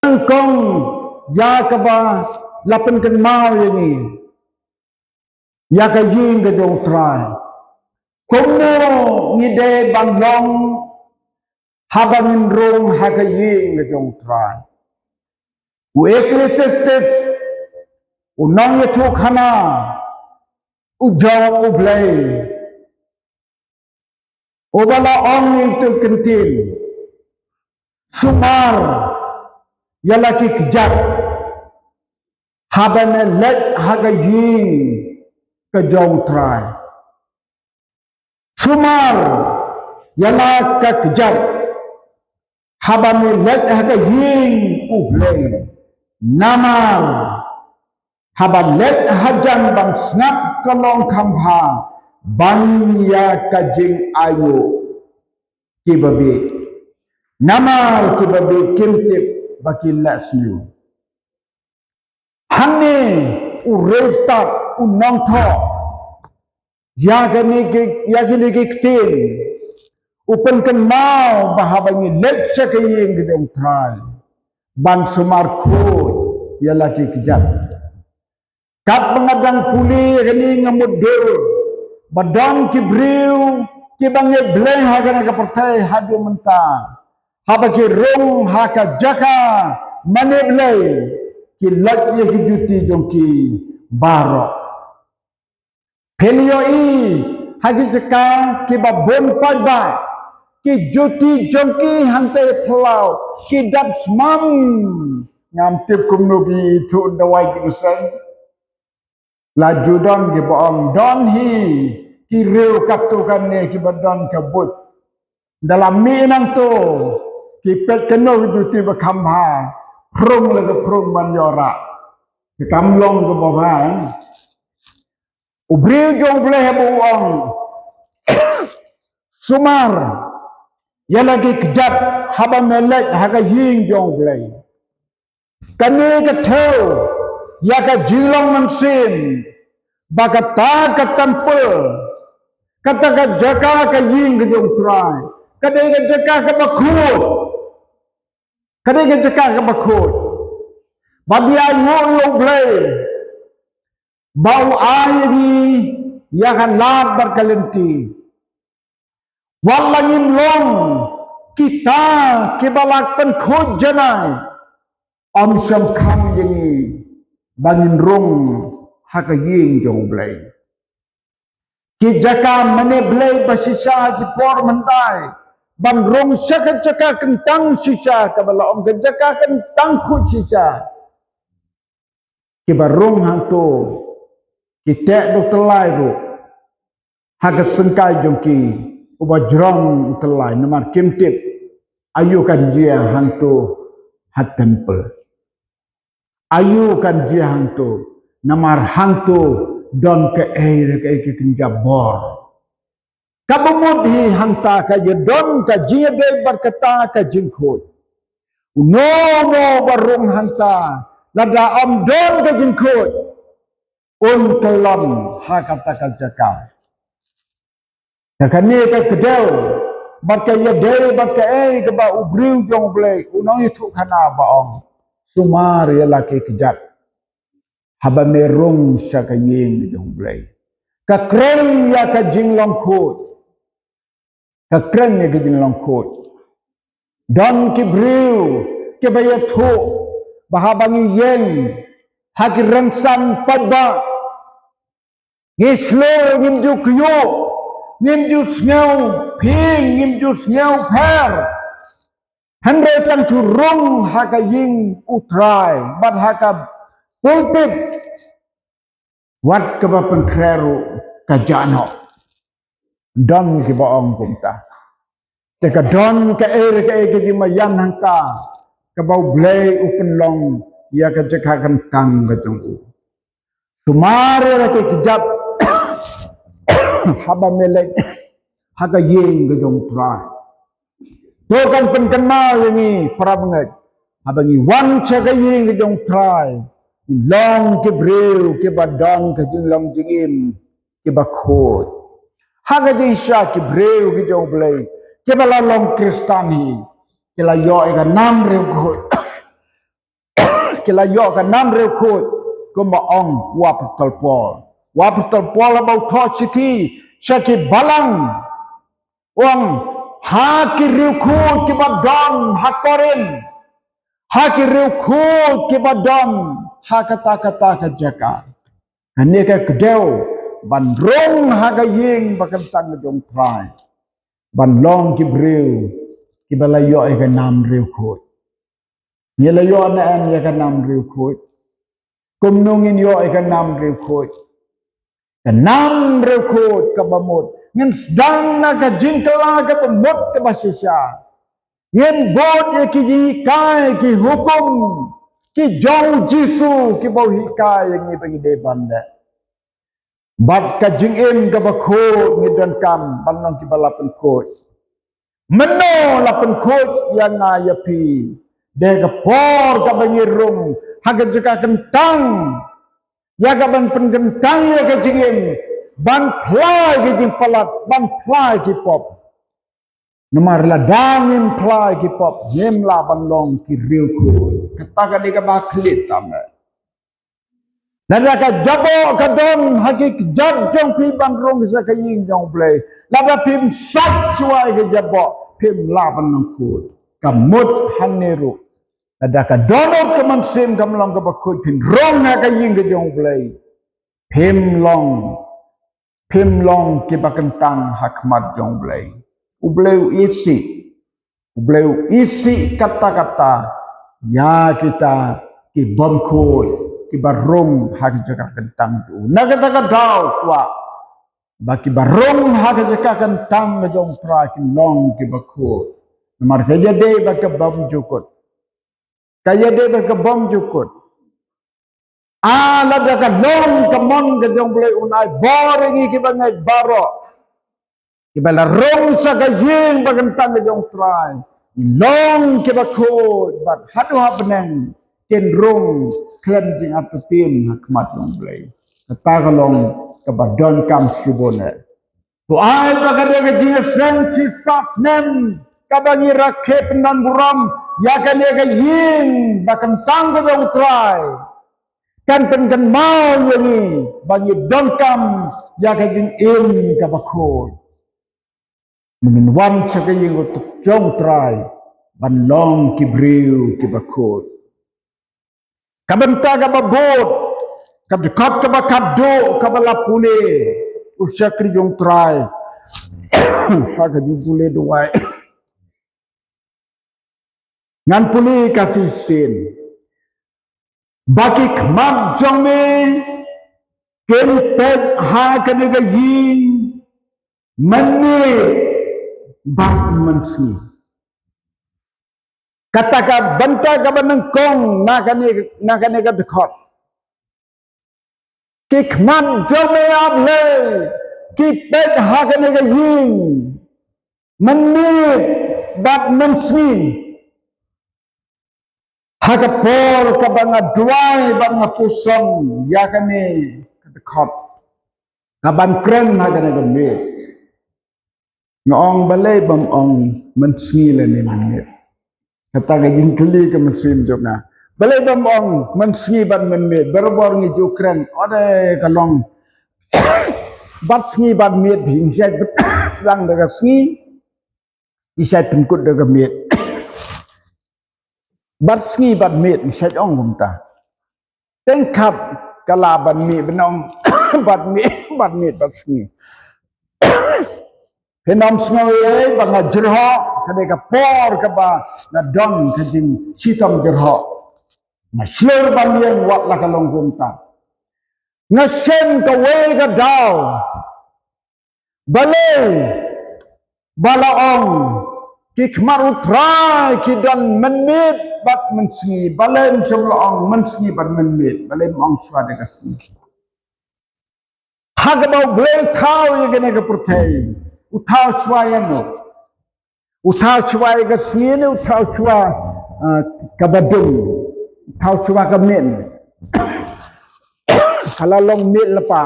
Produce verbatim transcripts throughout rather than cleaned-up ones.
Nyngkong ïa kaba la pynkynmaw ïa ngi ïa ka ïing ka jong U Trai. Kumno ngi dei ban long haba ngin rung ha ka ïing ka jong U Trai? U Ecclesiastes, u nongïathuhkhana u jong U Blei, uba la ong ïa uto u kyntien: Sumar ïa la ki kjat haba me leit ha ka ïing ka jong U Trai. Sumar ïa la ka kjat haba me leit ha ka ïing U Blei. Namar haba leit hajan ban sngap ka long kham bha ban ïa ka jingainguh. Kiba bieit, namar kiba bieit kim tip ba ki leh sniew. Hangne u riewstad u nongthoh ïa kine ki, ïa kine ki ktien, u pynkynmaw ba haba ngi leit sha ka ïing ka jong U Trai, ban sumar khuid ïa la ki kjat. Katba nga dang pule ïa kane nga mutdur ba don ki briew kiba ngeit Blei ha kane ka pyrthei haduh mynta, haba ki rung ha ka jaka mane Blei, ki lait ïa ki juti jong ki baroh. Phin ïohi ha ki jaka kiba bun paidbah, ki juti jong ki hangtei phyllaw ki dap smam. Ngam tip kumno ki ithuh dawai ki bseiñ. La ju don kiba ong don hi ki riew katto katne kiba don ka buit. Da la mih nangto ki peit kano ki juti ba kham bha, phrung la ka phrung ban ïoh rah. Ka kam long kaba bha. U briew jong U Blei haba u ong sumar ïa la ki kjat haba me leit ha ka ïing jong U Blei. Kane ka thew ïa ka jinglong mynsiem ba kata ka temple, kata ka jaka ka ïing ka jong U Trai, ka dei ka jaka kaba khuid. Ka dei ka jaka kaba khuid. Ba dei ainguh ïa U Blei ba u ai ïa ngi ïa ka lad bad ka lynti. Wat la ngim long kita kiba la pynkhuid janai, ym shym khang ïa ngi ba ngin rung ha ka ïing jong U Blei. Ki jaka mane Blei ba shisha ha ki por mynta, ban rung sha ka jaka kyntang shisha kaba la ong ka jaka kyntang khuid shisha. Kiba rung hangto ki teh da u tyllai ruh ha ka syngkai jong ki, uba jrong u tyllai, namar kim tip aïu kan jia hangto ha temple. Aïu kan jia hangto, namar hangto don kaei re kaei ki kynja bor. Kaba mut hi hangta ka ïadon ka jingïadei bad kata ka jingkhuid. Uno uno ba rung hangta, lada ym don ka jingkhuid, un kyllon ha kata ka jaka. Ka kane ka kdew bad ka ïadei bad kaei kaba u briew jong U Blei u nongïathuhkhana ba ong, sumar ïa la ki kjat haba me rung sha ka ïing jong U Blei. Ka kren ïa ka jinglong khuid. Ka kren ïa ka jinglong khuid. Don ki briew kiba ïathuh ba haba ngi ïeng ha ki rynsan paidbah, ngi shlur, ngim ju kyiuh, ngim ju sngew phieng, ngim ju sngew pher. Hynrei tang shu rung ha ka ïing U Trai bad ha ka pulpit, wat kaba pynkhreh ruh ka jah noh. Don kiba ong kumta. Te ka don kaei re kaei ka jingmaïan hangta kaba U Blei u pynlong ïa ka jaka kyntang ka jong u. Sumar ïa la ki kjat haba me leit ha ka ïing ka jong U Trai. To kan pynkynmaw ïa ngi para bangeit, haba ngi wan sha ka ïing ka jong U Trai, ngi long ki briew kiba don ka jinglong jingim kiba khuid. Ha ka jingshisha ki briew ki jong U Blei kiba la long Khristan hi, ki la ïoh ïa ka nam riewkhuid. ki la ïoh ka nam riewkhuid, kumba ong u apostol Paul. U apostol Paul haba u thoh shithi sha ki balang, u ong, ha ki riewkhuid kiba don ha Korinth, ha ki riewkhuid kiba don ha kata kata ka jaka, kane ka kdew ban rung ha ka ïing ba kyntang ka jong U Trai, ban long ki briew kiba la ïoh ïa ka nam riewkhuid. Ngi la ïoh ne em ïa ka nam riewkhuid? Kumno ngin ïoh ïa ka nam riewkhuid? Ka nam riewkhuid kaba mut, ngin sdang na ka jingkylla kaba mut kaba shisha. Ngin bud ïa ki jinghikai, ki hukum ki jong U Jisu kiba u hikai ïa ngi ba ngi dei ban leh. Bad ka jingim kaba khuid ngi donkam ban long kiba la pynkhuid. Mynno la pynkhuid ïa nga ïa phi? Dei ka por kaba ngi rung ha ka jaka kyntang, ïa ka ban pynkyntang ïa ka jingim, ban phla ïa ka jingpalat, ban phla ïa ki pop. Namar lada ngim phla ïa ki pop, ngim lah ban long ki riewkhuid. Kata ka dei kaba khlieh tam eh. Lada ka jaboh ka don ha ki kjat jong phi ban rung sha ka ïing jong U Blei, lada phim sait shuwa ïa ka jaboh, phim lah ban long khuid. Ka mut hangne ruh, lada ka dohnud ka mynsiem kam long kaba khuid, phin rung ha ka ïing ka jong U Blei, phim long, phim long kiba kyntang ha khmat jong U Blei. U Blei u isih, U Blei u isih katta katta ïa kita ki bym khuid, kiba rung ha ka jaka kyntang jong u. Na kata ka daw kwah ba kiba rung ha ka jaka kyntang ka jong U Trai kin long kiba khuid. Namar ka ïadei bad ka bymjukut. Ka ïadei bad ka bymjukut. Ah, lada ka long ka mon ka jong U Blei, un ai bor ïa ngi kiba ngeit baroh, kiba la rung sha ka ïing ba kyntang ka jong U Trai, long kiba khuid bad haduh ha bneng kin rung khlem jingartatien ha khmat jong U Blei. Kata ka long kaba donkam shibun eh. To ai ba ka dei ka jingïaseng shispah snem kaba ngi rakhe pyndon burom ïa kane ka ïing ba kyntang ka jong U Trai, kan pynkynmaw ïa ngi ba ngi donkam ïa ka jingim kaba khuid. Mynnin wan sha ka ïing jong U Trai ban long ki briew kiba khuid. Ka bynta kaba bud, ka dkhot kaba khatduh kaba la pule u shakri jong U Trai. Ha ka jingpule duwai. Ngan pule ka shisien. Ba ki khmat jong me kin peit ha kane ka ïing mynmiet bad mynsngi. Kata ka bynta kaba nyngkong na kane, na kane ka dkhot. Ki khmat jong me, A Blei, ki peit ha kane ka ïing mynmiet bad mynsngi. Ha ka por kaba nga duwai bad nga puson ïa kane ka dkhot, kaban kren ha kane ka miet, nga ong balei bym ong mynsngi lane mynmiet. Kata ka jingkylli ka mynsiem jong nga. Balei bym ong mynsngi bad mynmiet, barabor ngi ju kren, o dei ka long bad sngi bad miet, ngi shait sdang da ka sngi, ngi shait pynkut da ka miet. Bad sngi bad miet, ngi shait ong kumta. Teng khap ka la ban mih, ban ong bad mih, bad mih, bad sngi. Phin ym sngew ei ei ba nga jyrhoh, ka dei ka por kaba nga don ka jingshitom jyrhoh. Nga shlur ban ïeng wat la ka long kumta. Nga shem kawei ka daw. Balei ba la ong ki khmat U Trai ki don mynmiet bad mynsngi? Balei ym shym la ong mynsngi bad mynmiet? Balei ym ong shuwa da ka sngi? Ha kaba U Blei u thaw ïa kane ka pyrthei, u thaw shuwa ïano? U thaw shuwa ïa ka sngi ne u thaw shuwa, ah, kaba dum? U thaw shuwa ka miet. Ka la long miet lypa.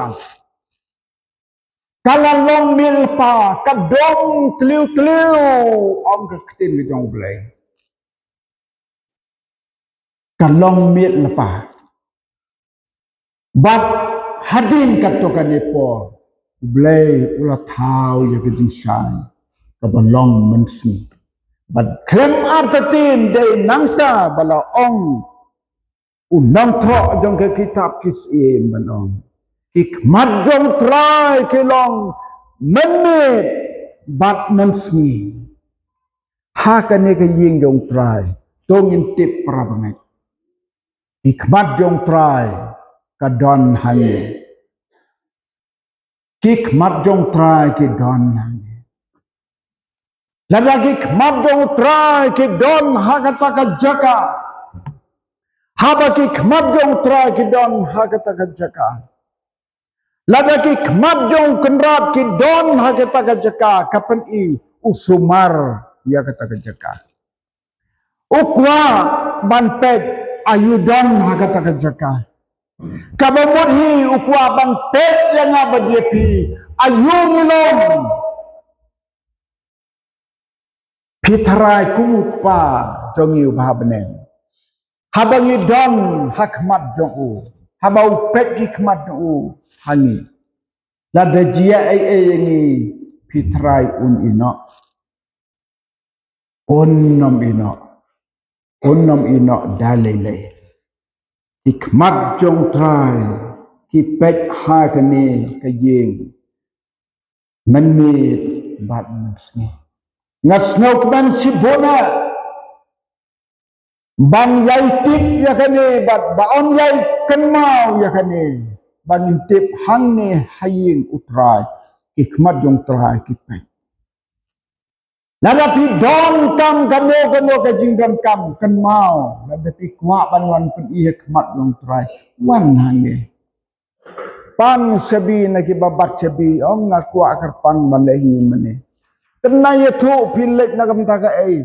Ka la long miet lypa, ka dum tliw tliw, ong ka ktien ka jong U Blei. ka long miet lypa. Bad hadien katto katne por, U Blei u la thaw ïa ka jingshai kaba long mynsngi. Bad khlem artatien dei nangta ba la ong u nongthoh jong ka kitab Ki Syiem ban ong, ki khmat jong U Trai ki long mynmiet bad mynsngi. Ha kane ka ïing jong U Trai, to ngin tip para bangeit. Ki khmat jong U Trai ka don hangne. Ki khmat jong U Trai ki don hangne. Lada ki khmat jong U Trai ki don ha kata ka jaka. Haba ki khmat jong U Trai ki don ha kata ka jaka. Lada ki khmat jong u kynrad ki don ha kata ka jaka, ka pyni u sumar ïa kata ka jaka. U kwah ban peit aïu don ha kata ka jaka. Kaba mut hi u kwah ban peit ïa nga bad ïa phi aïu ngi long. Phi tharai kum u Kpa jong ngi uba ha bneng. Haba ngi don ha khmat jong u, haba u peit ki khmat jong u ha ngi, lada jia ei ei ïa ngi, phi tharai un ïehnoh? Un ym ïehnoh. Un ym ïehnoh da lei lei. Ki khmat jong U Trai ki peit ha kane ka ïing mynmiet bad mynsngi. Nga sngewkmen shibun ban ïai tip ïa kane bad ba yn ïai kynmaw ïa kane, ba ngin tip hangne ha ïing U Trai ki khmat jong U Trai ki peit. Lada phi donkam kano kano ka jingdonkam, kynmaw, lada phi kwah ban wan pyni ha khmat jong U Trai, wan hangne. Pan shabi na kiba bat shabi, ong nga kwah kyrpang ban leit ha ïing mane. Kynmaw, ïathuh phi leit na ka bynta kaei.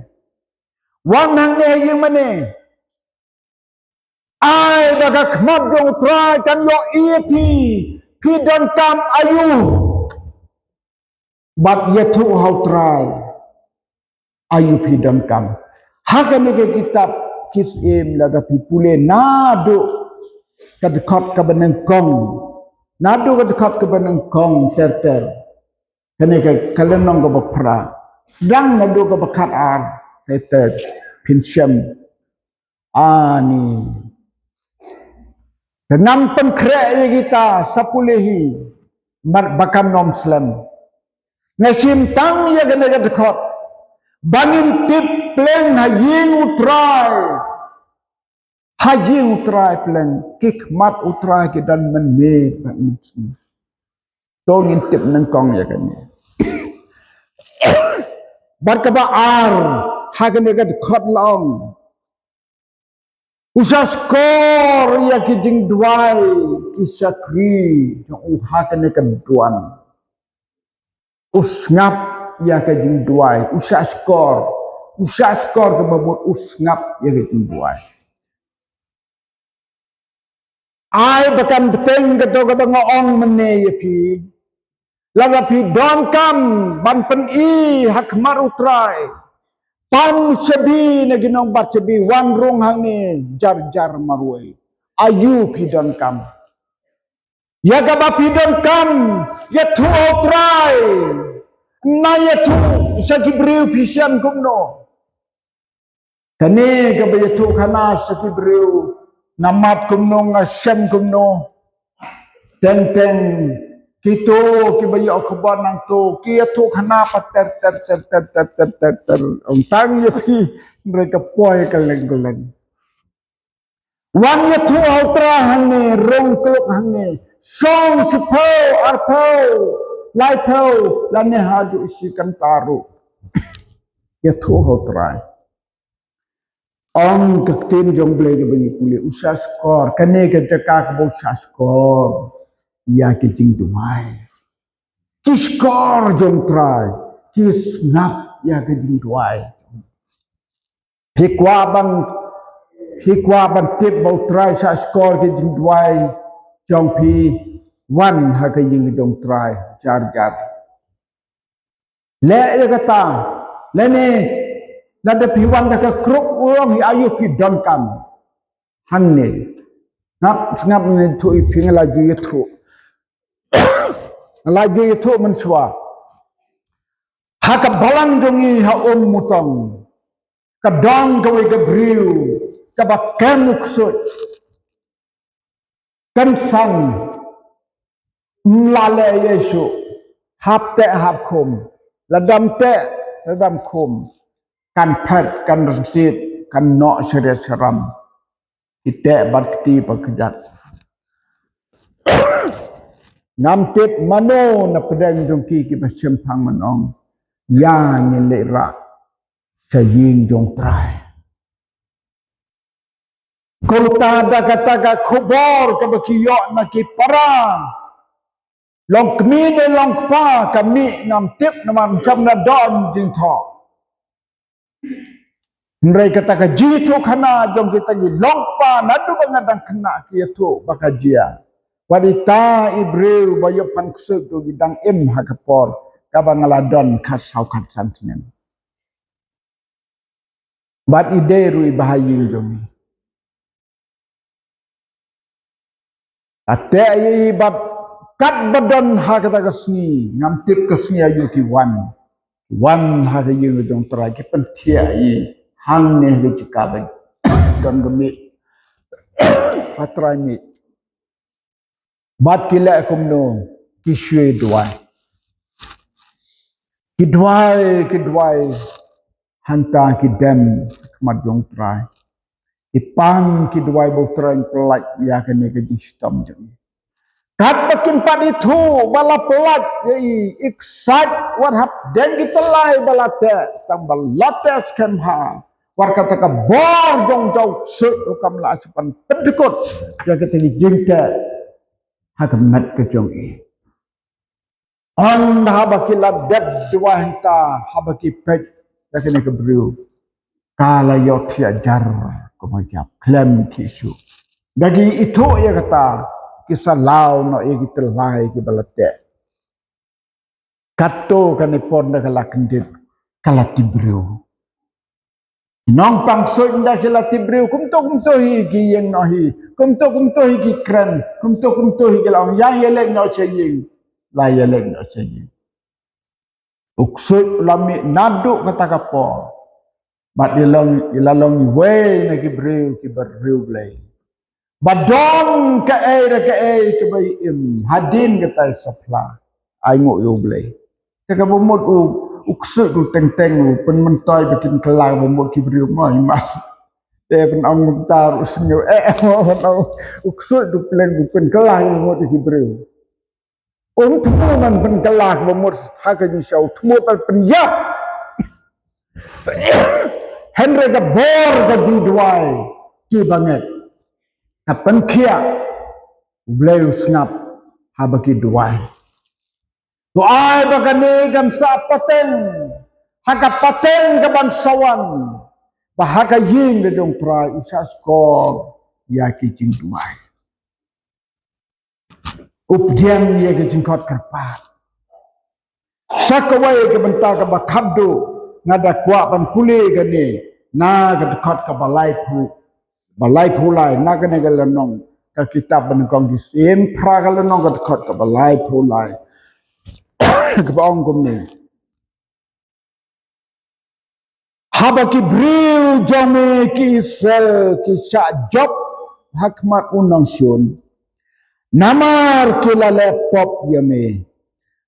Wan hangne ha ïing mane. Ai ba ka khmat jong U Trai kan ïohi ïa phi, phi donkam aïu. Bad ïathuh ha U Trai aïu phi donkam. Ha kane ka kitab Ki Syiem lada phi pule naduh ka dkhot kaba nyngkong, naduh ka dkhot kaba nyngkong ter ter. Kane ka, ka lynnong kaba phra. Sdang naduh kaba khatar ter ter, phin shem. Ani. Te ngam pynkhreh ïa kita sa pule hi, bad ba kan ym slem. Nga shim tang ïa kane ka dkhot ba ngin tip pleng ha ïing U Trai. Ha ïing U Trai pleng, ki khmat U Trai ki don mynmiet bad mynsngi. To ngin tip nyngkong ïa kane. Bad kaba ar, ha kane ka dkhot la ong, u sa shkor ïa ki jingduwai ki shakri jong u ha kane ka duwan. U sngap ïa ka jingduwai, u sa shkor, u sa shkor kaba mut u sngap ïa ka jingduwai. Ai ba kan bteng kato kaba nga ong mynne ïa phi. Lada phi donkam ban pyni ha khmat U Trai, pan shabi na ki nongbat shabi, wan rung hangne jar jar marwei. Aïu phi donkam? Ïa kaba phi donkam, ïathuh ha U Trai. Ym ïathuh sha ki briew phi shem kumno. Kane kaba ïathuh khana sha ki briew, nga mad kumno, nga shem kumno. Teng teng kito kiba ïoh khubor nangto ki ïathuh khana pat ter ter ter ter. Ym tang ïa phi, hynrei ka poi kylleng kylleng. Wan ïathuh ha U Trai hangne, rung kluk hangne, shong shiphew, arphew, laiphew, lane haduh shi kynta ruh. Ïathuh ha U Trai. Ong ka ktien jong U Blei kaba ngi pule, u sa shkor, kane ka jaka kaba u sa shkor ïa ki jingduwai. Ki shkor jong U Trai, ki sngap ïa ki jingduwai. Phi kwah ban, phi kwah ban tip ba U Trai sa shkor ki jingduwai jong phi, wan ha ka ïing jong U Trai jar jar. Leh ïa kata, lane lada phi wan da ka krup, u ong hi aïu phi donkam. Hangne. Ngap, ngap ne tu i phi nga la ju ïathuh. Nga la ju ïathuh mynshuwa. Ha ka balang jong ngi ha Umutong. Ka don kawei ka briew. Kaba kem u ksuid. Kan san. Mla leh ïa shuh. Hap teh hap khum. Lada ym teh, lada ym khum. Kan phet, kan rynsied, kan noh shariat sharam. Ki teh bad kti bad kjat. Ngam tip mano na pdeng jong ki kiba shemphang ban ong. Ïa ngin leit rah sha ïing jong Trai. Kumta da kata ka khubor kaba ki ïoh na ki para. Long kmie ne long kpa ka mih ngam tip namar ym shym la don jingthoh. Hynrei kata ka jingïathuhkhana jong kita ki long kpa naduh ba nga dang khynnah ki ïathuh ba ka jia. Wat ita i briew ba ïoh pan ksuid ruh ki dang im ha ka por kaba nga la don khatsaw khatsan snem. Bad i dei ruh i ba ha ïing jong ngi. Ate i bad kat ba don ha kata ka sngi, ngam tip ka sngi aïu ki wan. Wan ha ka ïing jong Trai ki pynthiah i hangne ha ka jaka ba don ka mih. Ha Trai mih. Bad ki leh kumno, ki shu duwai. Ki duwai, ki duwai. Hangta ki dem ha khmat jong Trai. Ki pan ki duwai ba U Trai un pyllait ïa kane ka jingshitom jong ngi. Katba kin pat ithuh ba la pyllait ïa i, i ksaid wat hapdeng kita lai ba la teh, tang ba la teh skhem bha. Wat kata ka bor jong u ksuid ruh kam lah shu pan pyndkut ïa kata ki jingteh ha ka met ka jong i. Hynda haba ki la dep duwai hangta haba ki peit ïa kane ka briew ka la ïohthiah jar kumba ïap khlem ki shu. Da ki ithuh ïa kata ki sa law noh ïa ki tylli kiba la teh. Kato kane por da ka la kyndit ka la tip briew. Nongpang ksuid da ki la tip briew kumto kumto hi ki ïeng noh hi. Kumto kumto hi ki kren. Kumto kumto hi ki la ong ïa ïaleit noh sha ïing. La ïaleit noh sha ïing. U ksuid u la mih naduh kata ka por. Bad i long, i la long iwei na ki briew kiba riewblei. Ba don kaei re kaei kaba i im hadien kata i sa phla. Ai nguh ïa U Blei. Te kaba mut u, u ksuid u teng teng u pynmyntoi ba kin kylla kaba mut ki briew mo i mas. Te pyn-ong mynta ruh sngewbha eh mo pyn-ong u ksuid u pleng u pynkylla kaba mut ki briew. Um thmu ban pynkylla kaba mut ha ka jingshisha, u thmu ban pynïap. Hynrei ka bor ka jingduwai kiba ngeit ka pynkhiah, U Blei u sngap haba ki duwai. To ai ba kane kan sa pateng ha ka pateng kaban sa wan, ba ha ka ïing ka jong U Trai u sa skhor ïa ki jingduwai. U pdiang ïa ka jingkhot kyrpad. Sa kawei ka bynta kaba khadduh nga da kwah ban pule kane na ka dkhot kaba laiphew, ba laiphew lai na kane ka lynnong ka kitab ba nyngkong ki Syiem, phra ka lynnong ka dkhot kaba laiphew lai. Kaba ong kumne. Haba ki briew jong me ki Israel ki shah jop ha khmat u nongshun, namar ki la leh pop ïa me,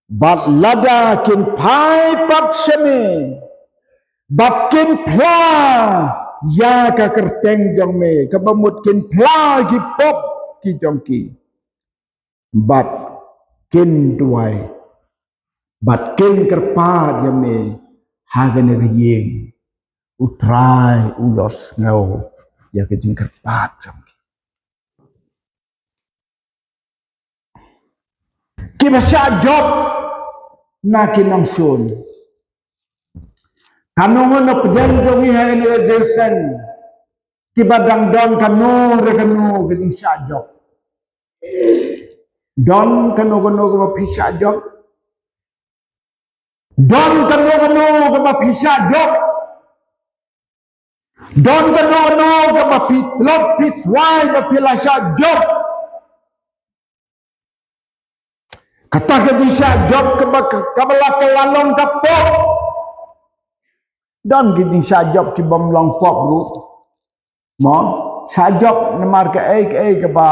bad lada kin phai pat sha me, bad kin phla ïa ka kyrteng jong me, kaba mut kin phla ki pop ki jong ki. Bad kin duwai, bad kin kyrpad ïa me ha kane ka ïing, U Trai u ïohsngew ïa ka jingkyrpad jong ki. Kiba shah jop na ki nongshun. Kano kano pdeng jong ngi ha kane ka jingïaseng, kiba dang don kano re kano ka jingshah jop. Don kano kano kaba phi shah jop. Don kano kano kaba phi shah jop. Don kano kano kaba phi tlot phi tharai ba phi la shah jop. Kata ka jingshah jop kaba, kaba la ka la long ka pop. Don ki jingshah jop ki bym long pop ruh. Mo, shah jop namar kaei kaei kaba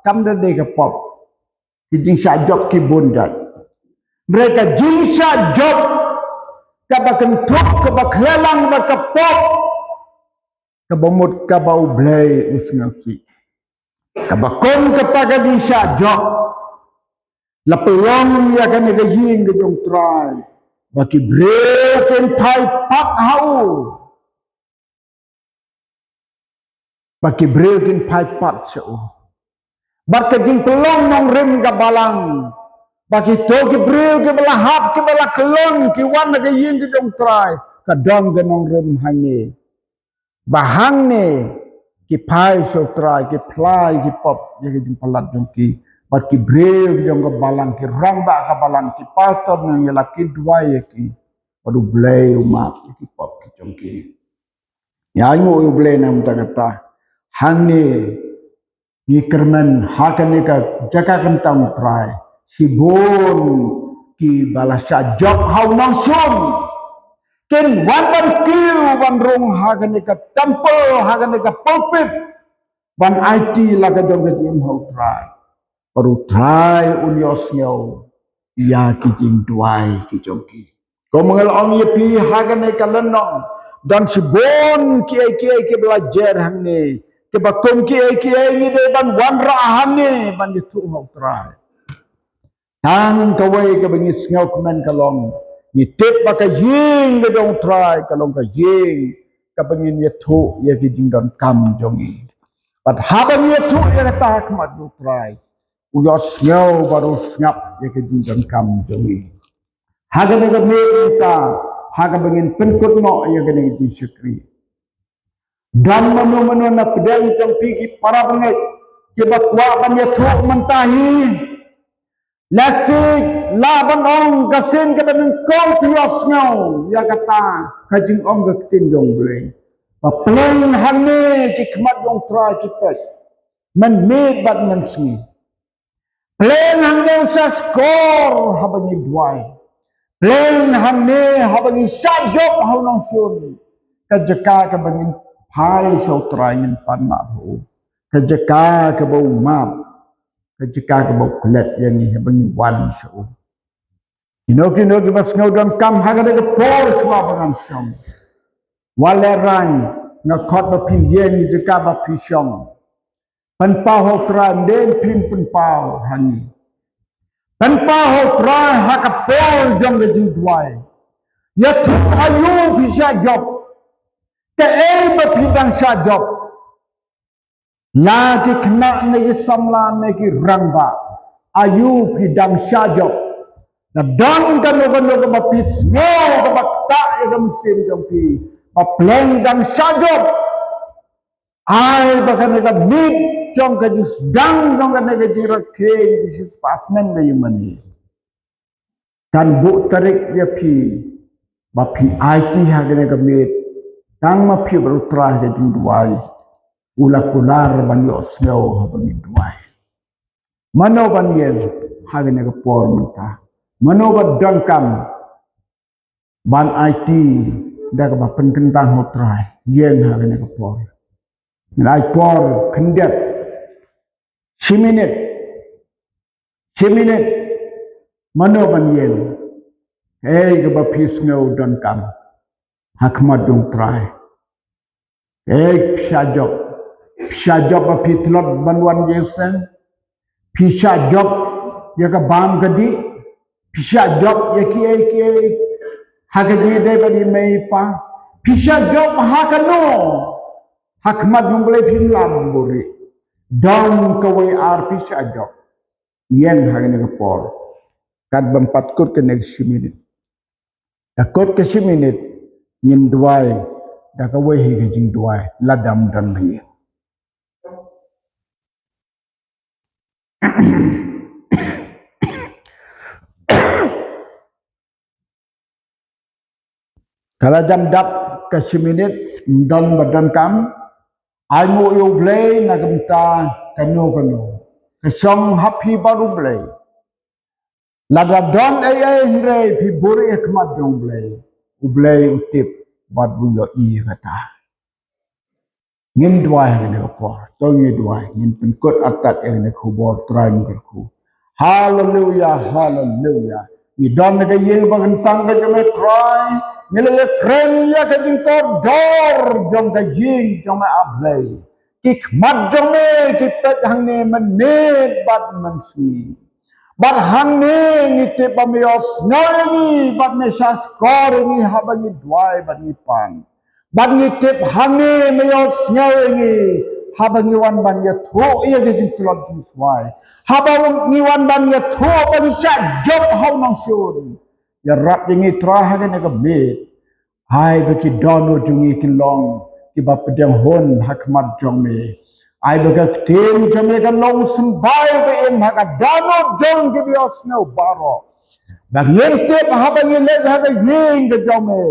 kam da dei ka pop. Ki jingshah jop ki bun jait. Hynrei ka jingshah jop kaba kynthup kaba khleh lang bad ka pop, kaba mut kaba U Blei u sngewsih. Kaba kum kata ka jingshah jop, la pynlong ïa kane ka ïing ka jong U Trai ba ki briew kin phai pat ha u. Ba ki briew kin phai pat sha u. Bad ka jingpynlong nongrim ka balang, ba kito ki briew kiba la hap, kiba la kyllon, ki wan na ka ïing ka jong U Trai, ka don ka nongrim hangne. Ba hangne ki phai sha U Trai, ki phla ïa ki pop ïa ki jingpalat jong ki. Bad ki briew ki jong ka balang, ki rangbah ka balang, ki pastor nongïalam ki duwai ïa ki. Bad U Blei u map ïa ki pop ki jong ki. Ïa, ai nguh ïa U Blei namar kata. Hangne ngi kyrmen ha kane ka jaka kyntang U Trai, shibun kiba la shah jop ha u nongshun kin wan ban kiew ban rung ha kane ka temple, ha kane ka pulpit, ban aiti la ka jong ka jingim ha U Trai. Bad U Trai un ïohsngew ïa ki jingduwai ki jong ki. Kumba nga la ong ïa phi ha kane ka lynnong, don shibun kiei kiei kiba la jer hangne, kiba kum kiei kiei ngi dei ban wanrah hangne ban ïathuh ha U Trai. Tang kawei kaba ngi sngewkmen ka long, ngi tip ba ka ïing ka jong U Trai ka long ka ïing kaba ngin ïathuh ïa ki jingdonkam jong ngi. Bad haba ngi ïathuh ïa kata ha khmat U Trai, u ïohsngew bad u sngap ïa ki jingdonkam jong ngi. Ha kane ka miet mynta, ha kaba ngin pynkut noh ïa kane ka jingshakri, don mano mano na pdeng jong phi ki para bangeit kiba kwah ban ïathuh mynta hi? Lehse lah ban ong ka sien kaba nyngkong phi ïohsngew ïa kata ka jingong ka ktien jong U Blei. Ba pleng hangne ki khmat jong U Trai ki peit mynmiet bad mynsngi. Pleng hangne u sa skor haba ngi duwai. Pleng hangne haba ngi shah jop ha u nongshun. Ka jaka kaba ngin phai sha U Trai ngin pan map ha u. Ka jaka kaba u map. Ka jaka kaba u klet ïa ngi haba ngi wan sha u. Kino kino kiba sngew donkam ha kane ka por shuwa ba ngan shong, wat lehrain, nga khot ba phin ïeng ïa ka jaka ba phi shong. Pynpaw ha U Trai, ym dei phin pynpaw ha ngi. Pynpaw ha U Trai ha ka por jong ka jingduwai. Ïathuh aïu phi shah jop. Kaei ba phi dang shah jop. La ki khynnah ne ki samla ne ki rangbah, aïu phi dang shah jop. Lada don kano kano kaba phi sngew kaba ktah ïa ka mynsiem jong phi ba pleng dang shah jop, ai ba kane ka miet jong ka jingsdang jong kane ka jingrakhe ka jingsiewspah snem ka ïa mane kan buh tarik ïa phi ba phi aiti ha kane ka miet. Tang ma phi bad U Trai ha ka jingduwai, u la kular ban ïohsngew haba ngi duwai. Mano ban ïeng ha kane ka por mynta? Mano ba donkam ban aiti da kaba pynkyntang ha U Trai, ïeng ha kane ka por. Ngin ai por khyndiat, shi minit. Shi minit. Mano ban ïeng? Ei, kaba phi sngew donkam ha khmat jong U Trai. Ei, phi shah jop. Phi shah jop ba phi tlot ban wan ïaseng. Phi shah jop ïa ka bam ka dih. Phi shah jop ïa kiei kiei ha ka jingïadei bad i mei i pa. Phi shah jop ha kano? Ha khmat jong U Blei phim lah ban buhrieh. Don kawei ar phi shah jop. Ïeng ha kane ka por. Katba ym pat kut kane ka shi minit. Da kut ka shi minit, ngin duwai da kawei hi ka jingduwai lada ym don ha ïing. Ka la jan dap, Ka shi minit, ym don ba donkam. Ai nguh ïa U Blei na ka bynta kano kano ka shong ha phi bad U Blei. Lada don ei ei hynrei phi buhrieh ha khmat jong U Blei, U Blei u tip bad u ïohi ïa kata. Ngin duwai ha kane ka por. To ngin duwai. Ngin pynkut artat ïa kane ka khubor, Trai, ngin kyrkhu. Haleluya, haleluya. Ngi don ha ka ïing ba kyntang ka jong me, Trai. Ngi la ïakren ïa ka jingkordor jong ka ïing jong me, A Blei. Ki khmat jong me ki peit hangne mynmiet bad mynsngi. Bad hangne ngi tip ba me ïohsngew ïa ngi bad me shahshkor ïa ngi haba ngi duwai bad ngi pan. Bad ngi tip hangne me ïohsngew ïa ngi haba ngi wan ban ïathuh ïa ka jingtlot jingswai. Haba ngi wan ban ïathuh ba ngi shah jop ha u nongshun. Ïarap ïa ngi, Trai, ha kane ka miet. Ai ba ki dohnud jong ngi kin long kiba pdiang hun ha khmat jong me. Ai ba ka ktien jong me kan long symbai ba im ha ka dohnud jong kiba ïohsngew baroh. Ba ngin tip haba ngi leit ha ka ïing ka jong me,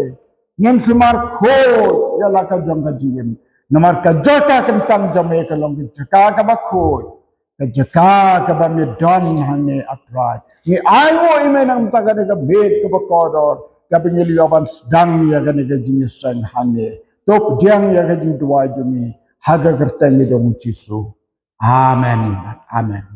ngin sumar khuid ïa la ka jong ka jingim. Namar ka jaka kyntang jong me ka long ka jaka kaba khuid. Ka jaka kaba me don hangne, A Trai. Ngi ai nguh ïa me na ka bynta kane ka miet kaba kordor, kaba ngi la ïoh ban sdang ïa kane ka jingïaseng hangne. To pdiang ïa ka jingduwai jong ngi ha ka kyrteng jong U Jisu. Amen. Amen.